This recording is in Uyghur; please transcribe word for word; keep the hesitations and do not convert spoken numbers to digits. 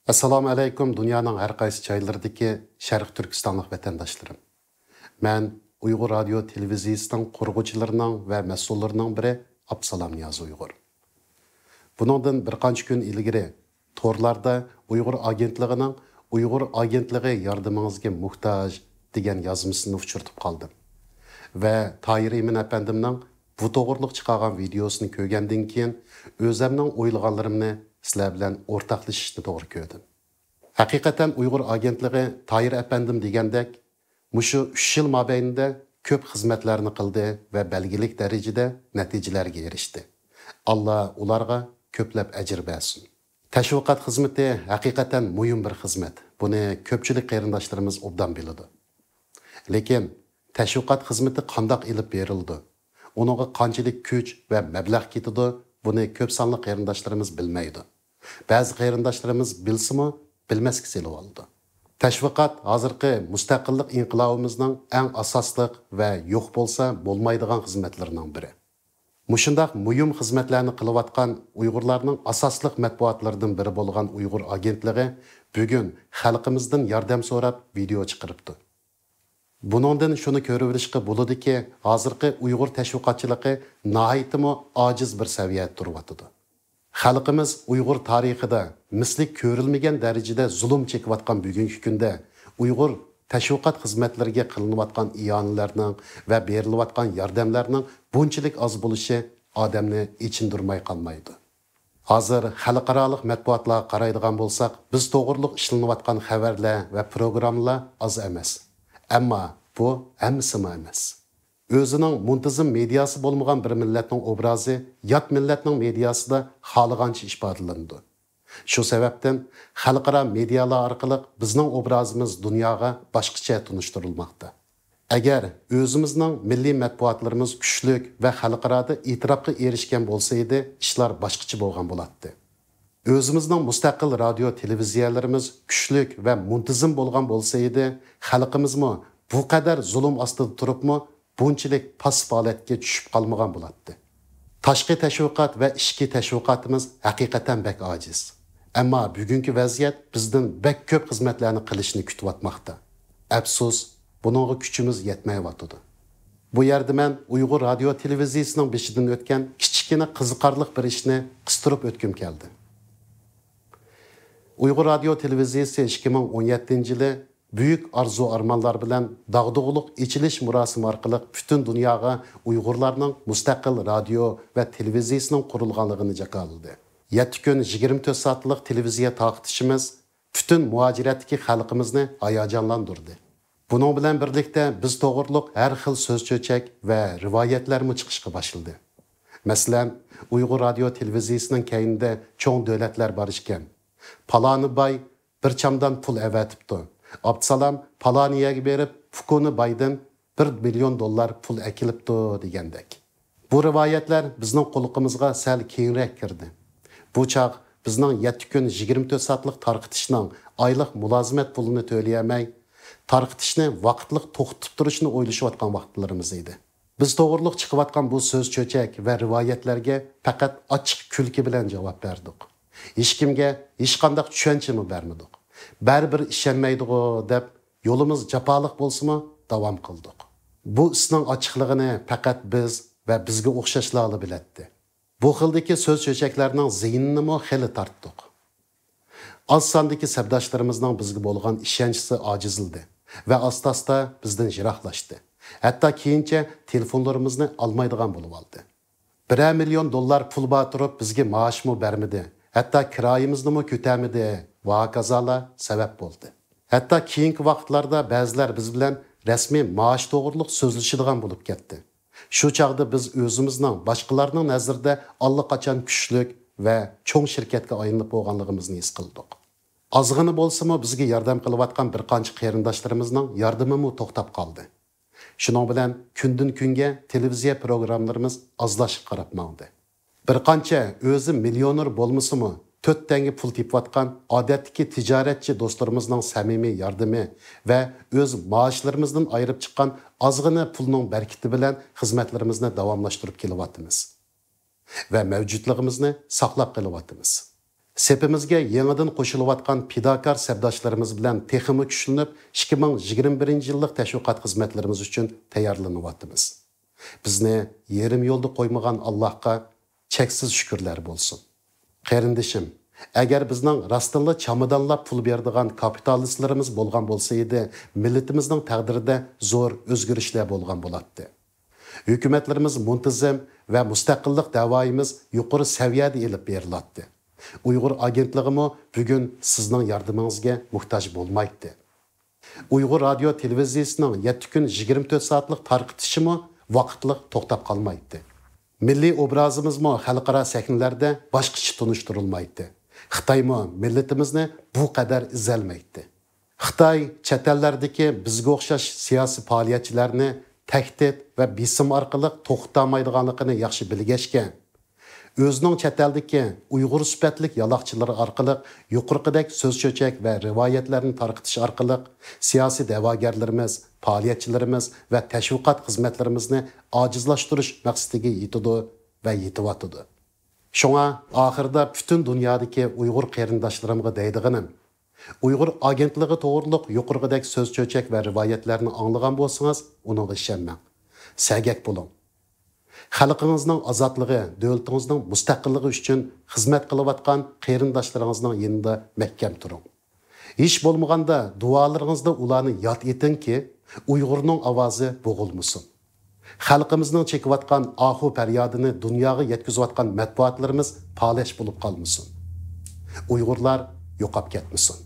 ئەسسالامۇ ئەلەيكۇم، دۇنيانىڭ ھەر قايسى جايلىرىدىكى شەرقىي تۈركىستانلىق ۋەتەنداشلىرىم. مەن ئۇيغۇر رادىيو تېلېۋىزىيىسىنىڭ قۇرغۇچىلىرىنىڭ ۋە مەسئۇللىرىنىڭ بىرى ئابدۇسالام نىياز ئۇيغۇر. بۇنىڭدىن بىر قانچە كۈن ئىلگىرى تورلاردا ئۇيغۇر ئاگېنتلىقىنىڭ «ئۇيغۇر ئاگېنتلىقى ياردىمىڭىزگە موھتاج» دېگەن يازمىسىنى ئۇچرىتىپ قالدىم ۋە تاھىر ئىمىن ئەپەندىمنىڭ بۇ توغرىلىق چىقارغان ۋىدېئوسىنى كۆرگەندىن كېيىن، ئۆزەمنىڭ ئويلىغانلىرىمنى سىلەر بىلەن ئورتاقلىشىشنى توغرا كۆردۈم. ھەقىقەتەن ئۇيغۇر ئاگېنتلىقى تاھىر ئەپەندىم دېگەندەك، مۇشۇ ئۈچ يىل مابەينىدە كۆپ خىزمەتلەرنى قىلدى ۋە بەلگىلىك دەرىجىدە نەتىجىلەرگە ئېرىشتى. ئاللا ئۇلارغا كۆپلەپ ئەجىر بەرسۇن. تەشۋىقات خىزمىتى ھەقىقەتەن مۇھىم بىر خىزمەت. بۇنى كۆپچىلىك قېرىنداشلىرىمىز ئوبدان بىلىدۇ. لېكىن تەشۋىقات خىزمىتى قانداق ئېلىپ بېرىلىدۇ؟ ئۇنىڭغا قانچىلىك كۈچ ۋە مەبلەغ كېتىدۇ؟ بۇنى كۆپ سانلىق قېرىنداشلىرىمىز بىلمەيدۇ. بەزى قېرىنداشلىرىمىز بىلسىمۇ، بىلمەسكە سېلىۋالىدۇ. تەشۋىقات ھازىرقى مۇستەقىللىق ئىنقىلابىمىزنىڭ ئەڭ ئاساسلىق ۋە يوق بولسا بولمايدىغان خىزمەتلىرىنىڭ بىرى. مۇشۇنداق مۇھىم خىزمەتلەرنى قىلىۋاتقان ئۇيغۇرلارنىڭ ئاساسلىق مەتبۇئاتلىرىدىن بىرى بولغان ئۇيغۇر ئاگېنتلىقى بۈگۈن خەلقىمىزدىن ياردەم سوراپ ۋىدېئو چىقىرىپتۇ. بۇنىڭدىن شۇنى كۆرۈۋېلىشقا بولىدۇكى، ھازىرقى ئۇيغۇر تەشۋىقاتچىلىقى ناھايىتىمۇ ئاجىز بىر سەۋىيەدە تۇرۇۋاتىدۇ. خەلقىمىز ئۇيغۇر تارىخىدا مىسلى كۆرۈلمىگەن دەرىجىدە زۇلۇم چېكىۋاتقان بۈگۈنكى كۈندە ئۇيغۇر تەشۋىقات خىزمەتلىرىگە قىلىنىۋاتقان ئىئانىلەرنىڭ ۋە بېرىلىۋاتقان ياردەملەرنىڭ بۇنچىلىك ئاز بولۇشى ئادەمنى ئېچىندۇرماي قالمايدۇ. ھازىر خەلقئارالىق مەتبۇئاتلارغا قارايدىغان بولساق، بىز توغرۇلۇق ئىشلىنىۋاتقان خەۋەرلەر ۋە پروگراممىلار ئاز ئەمەس. ئەمما بۇ ھەممىسىمۇ ئەمەس. ئۆزىنىڭ مۇنتىزىم مېدىياسى بولمىغان بىر مىللەتنىڭ ئوبرازى يات مىللەتنىڭ مېدىياسىدا خالىغانچە ئىپادىلىنىدۇ. شۇ سەۋەبتىن خەلقئارا مېدىيالار ئارقىلىق بىزنىڭ ئوبرازىمىز دۇنياغا باشقىچە تونۇشتۇرۇلماقتا. ئەگەر ئۆزىمىزنىڭ مىللىي مەتبۇئاتلىرىمىز كۈچلۈك ۋە خەلقئارادا ئېتىراپقا ئېرىشكەن بولسا ئىدى، ئىشلار باشقىچە بولغان بولاتتى. ئۆزىمىزنىڭ مۇستەقىل رادىيو تېلېۋىزىيەلىرىمىز كۈچلۈك ۋە مۇنتىزىم بولغان بولسا ئىدى، خەلقىمىزمۇ بۇ قەدەر زۇلۇم ئاستىدا تۇرۇپمۇ بۇنچىلىك پاسسىپ ھالەتكە چۈشۈپ قالمىغان بولاتتى. تاشقى تەشۋىقات ۋە ئىچكى تەشۋىقاتىمىز ھەقىقەتەن بەك ئاجىز. ئەمما بۈگۈنكى ۋەزىيەت بىزدىن بەك كۆپ خىزمەتلەرنى قىلىشنى كۈتۈۋاتماقتا. ئەپسۇس، بۇنىڭغا كۈچىمىز يەتمەيۋاتىدۇ. بۇ يەردە مەن ئۇيغۇر رادىيو تېلېۋىزىيىسىنىڭ بېشىدىن ئۆتكەن كىچىككىنە قىزىقارلىق بىر ئىشنى قىستۇرۇپ ئۆتكۈم كەلدى. ئۇيغۇر رادىيو تېلېۋىزىيىسى ئىككى مىڭ ئون يەتتىنچى يىلى بۈيۈك ئارزۇ-ئارمانلار بىلەن داغدۇغىلىق ئېچىلىش مۇراسىمى ئارقىلىق پۈتۈن دۇنياغا ئۇيغۇرلارنىڭ مۇستەقىل رادىيو ۋە تېلېۋىزىيىسىنىڭ قۇرۇلغانلىقىنى جاكارلىدى. يەتتە كۈن يىگىرمە تۆت سائەتلىك تېلېۋىزىيە تارقىتىشىمىز پۈتۈن مۇھاجىرەتتىكى خەلقىمىزنى ھاياجانلاندۇردى. بۇنىڭ بىلەن بىرلىكتە بىز توغرۇلۇق ھەر خىل سۆز-چۆچەك ۋە رىۋايەتلەرمۇ چىقىشقا باشلىدى. مەسىلەن، ئۇيغۇر رادىيو تېلېۋىزىيىسىنىڭ كەينىدە چوڭ دۆلەتلەر بار ئىكەن. پالانى باي بىر چامدان پۇل ئەۋەتىپتۇ. ئابدۇسالام پالانى يەرگە بېرىپ، فۇكۇنى بايدىن بىر مىليون دوللار پۇل ئەكېلىپتۇ دېگەندەك. بۇ رىۋايەتلەر بىزنىڭ قۇلىقىمىزغا سەل كېيىنرەك كىردى. بۇ چاغ بىزنىڭ يەتتە كۈن يىگىرمە تۆت سائەتلىك تارقىتىشنىڭ ئايلىق مۇلازىمەت پۇلىنى تۆلىيەلمەي، تارقىتىشنى ۋاقىتلىق توختىتىپ تۇرۇشنى ئويلىشىۋاتقان ۋاقىتلىرىمىز ئىدى. بىز توغرۇلۇق چىقىۋاتقان بۇ سۆز-چۆچەك ۋە رىۋايەتلەرگە پەقەت ئاچچىق كۈلكە بىلەن جاۋاب بەردۇق. ھېچكىمگە ھېچقانداق چۈشەنچىمۇ بەرمىدۇق. بەرىبىر ئىشەنمەيدىغۇ دەپ، يولىمىز جاپالىق بولسىمۇ، داۋام قىلدۇق. بۇ ئىسنىڭ ئاچچىقلىقىنى پەقەت بىز ۋە بىزگە ئوخشاشلارلا بىلەتتى. بۇ خىلدىكى سۆز-چۆچەكلەرنىڭ زىيىنىنىمۇ خېلى تارتتۇق. ئاز ساندىكى سەپداشلىرىمىزنىڭ بىزگە بولغان ئىشەنچىسى ئاجىزلىدى ۋە ئاستا-ئاستا بىزدىن يىراقلاشتى. ھەتتا كېيىنچە تېلېفونلىرىمىزنى ئالمايدىغان بولۇۋالدى. بىرەر مىليون دوللار پۇل بار تۇرۇپ، بىزگە مائاشمۇ بەرمىدى، ھەتتا كىرايىمىزنىمۇ كۆتەرمىدى ۋە ھاكازالار سەۋەب بولدى. ھەتتا كېيىنكى ۋاقىتلاردا بەزىلەر بىز بىلەن رەسمىي مائاش توغرۇلۇق سۆزلىشىدىغان بولۇپ كەتتى. شۇ چاغدا بىز ئۆزىمىزنىڭ باشقىلارنىڭ نەزىرىدە ئاللىقاچان كۈچلۈك ۋە چوڭ شىركەتكە ئايلىنىپ بولغانلىقىمىزنى ھېس قىلدۇق. ئازغىنە بولسىمۇ بىزگە ياردەم قىلىۋاتقان بىر قانچە قېرىنداشلىرىمىزنىڭ ياردىمىمۇ توختاپ قالدى. شۇنىڭ بىلەن كۈندىن-كۈنگە تېلېۋىزىيە پروگراممىلىرىمىز ئازلاشقا قاراپ ماڭدى. بىر قانچە ئۆزى مىليونېر بولمىسىمۇ، تۆت تەڭگە پۇل تېپىۋاتقان ئادەتتىكى تىجارەتچى دوستلىرىمىزنىڭ سەمىمىي ياردىمى ۋە ئۆز مائاشلىرىمىزدىن ئايرىپ چىققان ئازغىنە پۇلنىڭ بەرىكىتى بىلەن خىزمەتلىرىمىزنى داۋاملاشتۇرۇپ كېلىۋاتىمىز ۋە مەۋجۇتلۇقىمىزنى ساقلاپ قېلىۋاتىمىز. سېپىمىزگە يېڭىدىن قوشۇلۇۋاتقان پىداكار سەپداشلىرىمىز بىلەن تېخىمۇ كۈچلىنىپ، ئىككى مىڭ يىگىرمە بىرىنچى يىللىق تەشۋىقات خىزمەتلىرىمىز ئۈچۈن تەييارلىنىۋاتىمىز. بىزنى يېرىم يولدا قويمىغان ئاللاھقا چەكسىز شۈكۈرلەر بولسۇن. قېرىندىشىم، ئەگەر بىزنىڭ راستتىنلا چامادانلاپ پۇل بېرىدىغان كاپىتالىستلىرىمىز بولغان بولسا ئىدى، مىللىتىمىزنىڭ تەقدىرىدە زور ئۆزگىرىشلەر بولغان بولاتتى. ھۆكۈمەتلىرىمىز مۇنتىزىم ۋە مۇستەقىللىق دەۋايىمىز يۇقىرى سەۋىيەدە ئېلىپ بېرىلاتتى. ئۇيغۇر ئاگېنتلىقىمۇ بۈگۈن سىزنىڭ ياردىمىڭىزگە موھتاج بولمايتتى. ئۇيغۇر رادىيو تېلېۋىزىيىسىنىڭ يەتتە كۈن يىگىرمە تۆت سائەتلىك تارقىتىشىمۇ ۋاقىتلىق توختاپ قالمايتتى. مىللىي ئوبرازىمىزمۇ خەلقئارا سەھنىلەردە باشقىچە تونۇشتۇرۇلمايتتى. خىتايمۇ مىللىتىمىزنى بۇ قەدەر ئېزەلمەيتتى. خىتاي چەت ئەللەردىكى بىزگە ئوخشاش سىياسىي پائالىيەتچىلەرنى تەھدىت ۋە بېسىم ئارقىلىق توختىتالمايدىغانلىقىنى ياخشى بىلگەچكە، ئۆزىنىڭ چەت ئەلدىكى ئۇيغۇر سۈپەتلىك يالاقچىلىرى ئارقىلىق يۇقىرىقىدەك سۆز-چۆچەك ۋە رىۋايەتلەرنى تارقىتىش ئارقىلىق سىياسىي دەۋاگەرلىرىمىز، پائالىيەتچىلىرىمىز ۋە تەشۋىقات خىزمەتلىرىمىزنى ئاجىزلاشتۇرۇش مەقسىتىگە يېتىدۇ ۋە يېتىۋاتىدۇ. شۇڭا ئاخىرىدا پۈتۈن دۇنيادىكى ئۇيغۇر قېرىنداشلىرىمغا دەيدىغىنىم، ئۇيغۇر ئاگېنتلىقى توغرۇلۇق يۇقىرىقىدەك سۆز-چۆچەك ۋە رىۋايەتلەرنى ئاڭلىغان بولسىڭىز، ئۇنىڭغا ئىشەنمەڭ. سەگەك بولۇڭ. خەلقىڭىزنىڭ ئازادلىقى، دۆلىتىڭىزنىڭ مۇستەقىللىقى ئۈچۈن خىزمەت قىلىۋاتقان قېرىنداشلىرىڭىزنىڭ يېنىدا مەھكەم تۇرۇڭ. ھېچ بولمىغاندا دۇئالىرىڭىزدا ئۇلارنى ياد ئېتىڭكى، ئۇيغۇرنىڭ ئاۋازى بوغۇلمىسۇن. خەلقىمىزنىڭ چېكىۋاتقان ئاھۇ پەريادىنى دۇنياغا يەتكۈزۈۋاتقان مەتبۇئاتلىرىمىز پالەچ بولۇپ قالمىسۇن. ئۇيغۇرلار يوقاپ كەتمىسۇن.